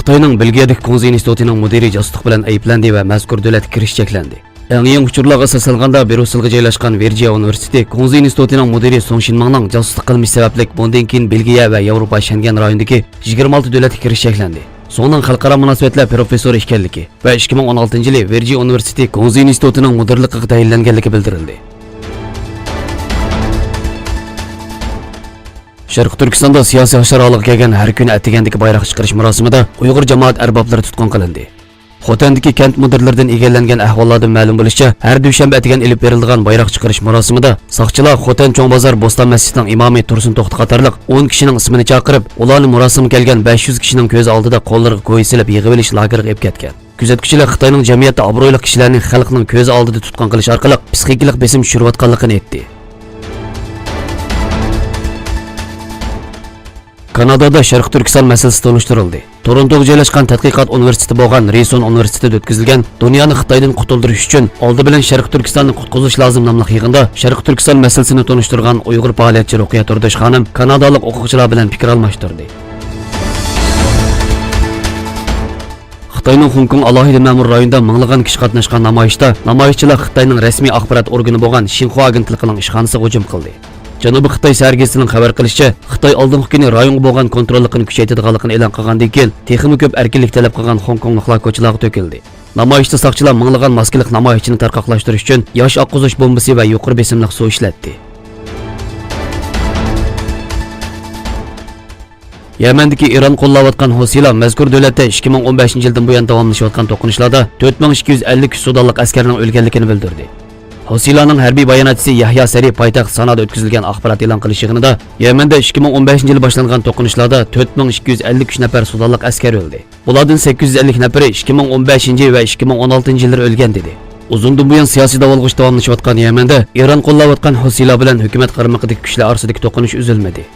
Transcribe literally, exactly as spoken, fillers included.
خىتاينىڭ بېلگىيەدىكى كۇڭزى ئىنستىتۇتىنىڭ مۇدىرى جاسۇسلۇق بىلەن ئەيىبلەندى ۋە مەزكۇر دۆلەتكە كىرىش چەكلەندى. ئەڭ يېڭى ئۇچۇرلارغا ئاساسلانغاندا، بريۇسسېلغا جايلاشقان ۋىرجىنىيە ئۇنىۋېرسىتېتى كۇڭزى ئىنستىتۇتىنىڭ مۇدىرى سۇڭ شىنماڭنىڭ جاسۇسلۇق قىلمىشى سەۋەبلىك، بۇندىن كېيىن بېلگىيە ۋە ياۋروپا شەنگەن رايونىدىكى يىگىرمە ئالتە دۆلەتكە كىرىش چەكلەندى. سۇڭنىڭ خەلقئارا مۇناسىۋەتلەر پروفېسسورى ئىكەنلىكى ۋە ئىككى مىڭ ئون ئالتىنچى يىلى ۋىرجىنىيە ئۇنىۋېرسىتېتى كۇڭزى ئىنستىتۇتىنىڭ مۇدىرلىقىغا تەيىنلەنگەنلىكى بىلدۈرۈلدى. شەرقىي تۈركىستاندا سىياسىي ھاشارالىغا كەلگەن ھەر كۈنى ئەتىگەندىكى بايراق چىقىرىش مۇراسىمىدا ئۇيغۇر جامائەت ئەربابلىرى تۇتقۇن قىلىندى. خوتەندىكى كەنت مۇدىرلىرىدىن ئىگىلەنگەن ئەھۋاللاردىن مەلۇم بولۇشىچە، ھەر دۈشەنبە ئەتىگەن ئېلىپ بېرىلىدىغان بايراق چىقىرىش مۇراسىمىدا ساقچىلار خوتەن چوڭ بازار بوستان مەسچىتىنىڭ ئىمامى تۇرسۇن توختى قاتارلىق ئون كىشىنىڭ ئىسمىنى چاقىرىپ، ئۇلارنى مۇراسىمغا كەلگەن بەش يۈز كىشىنىڭ كۆز ئالدىدا قوللىرىغا كويزا سېلىپ يىغىۋېلىش لاگېرىغا ئېلىپ كەتكەن. كۆزەتكۈچىلەر خىتاينىڭ جەمئىيەتتە ئابرۇيلۇق كىشىلەرنى خەلقنىڭ كۆز ئالدىدا تۇتقۇن قىلىش ئارقىلىق پسىخىكىلىق بېسىم چۈشۈرۈۋاتقانلىقىنى ئېيتتى. كانادادا شەرقىي تۈركىستان مەسىلىسى تونۇشتۇرۇلدى. تورونتوغا جايلاشقان تەتقىقات ئۇنىۋېرسىتېتى بولغان رىسون ئۇنىۋېرسىتېتىدا ئۆتكۈزۈلگەن دۇنيانى خىتايدىن قۇتۇلدۇرۇش ئۈچۈن ئالدى بىلەن شەرقىي تۈركىستاننى قۇتقۇزۇش لازىم ناملىق يىغىندا شەرقىي تۈركىستان مەسىلىسىنى تونۇشتۇرغان ئۇيغۇر پائالىيەتچى رۇقىيە تۇرداش خانىم كانادالىق ئوقۇغۇچىلار بىلەن پىكىر ئالماشتۇردى. خىتاينىڭ خوڭكوڭ ئالاھىدە مەمۇرىي رايونىدا مىڭلىغان كىشى قاتناشقان نامايىشتا نامايىشچىلار خىتاينىڭ رەسمىي ئاخبارات ئورگىنى بولغان شىنخۇا ئاگېنتلىقىنىڭ ئىشخانىسىغا ھۇجۇم قىلدى. جەنۇبىي خىتاي سەھەر گېزىتىنىڭ خەۋەر قىلىشىچە، خىتاي ئالدىنقى كۈنى رايونغا بولغان كونتروللۇقىنى كۈچەيتىدىغانلىقىنى ئېلان قىلغاندىن كېيىن، تېخىمۇ كۆپ ئەركىنلىك تەلەپ قىلغان خوڭكوڭلۇقلار كوچىلارغا تۆكۈلدى. نامايىشتا ساقچىلار مىڭلىغان ماسكىلىق نامايىشچىنى تارقاقلاشتۇرۇش ئۈچۈن ياش ئاققۇزۇش بومبىسى ۋە يۇقىرى بېسىملىق سۇ ئىشلەتتى. يەمەندىكى ئىران قوللاۋاتقان ھوسىلار مەزكۇر دۆلەتتە ئىككى مىڭ ئون بەشىنچى يىلدىن بۇيان داۋاملىشىۋاتقان توقۇنۇشلاردا تۆت مىڭ ئىككى يۈز ئەللىك ئۈچ سۇدانلىق ئەسكەرنىڭ ئۆلگەنلىكىنى بىلدۈردى. ھوسىلارنىڭ ھەربىي باياناتچىسى يەھيا سەرى پايتەخت سانادا ئۆتكۈزۈلگەن ئاخبارات ئېلان قىلىش يىغىنىدا، يەمەندە ئىككى مىڭ ئون بەشىنچى يىلى باشلانغان توقۇنۇشلاردا تۆت مىڭ ئىككى يۈز ئەللىك ئۈچ نەپەر سۇدانلىق ئەسكەر ئۆلدى. ئۇلاردىن سەككىز يۈز ئەللىك نەپىرى ئىككى مىڭ ئون بەشىنچى ۋە ئىككى مىڭ ئون ئالتىنچى يىللىرى ئۆلگەن، دېدى. ئۇزۇندىن بۇيان سىياسىي داۋالغۇش داۋاملىشىۋاتقان يەمەندە ئىران قوللاۋاتقان ھوسىلار بىلەن ھۆكۈمەت قارمىقىدىكى كۈچلەر ئارىسىدىكى توقۇنۇش ئۈزۈلمىدى.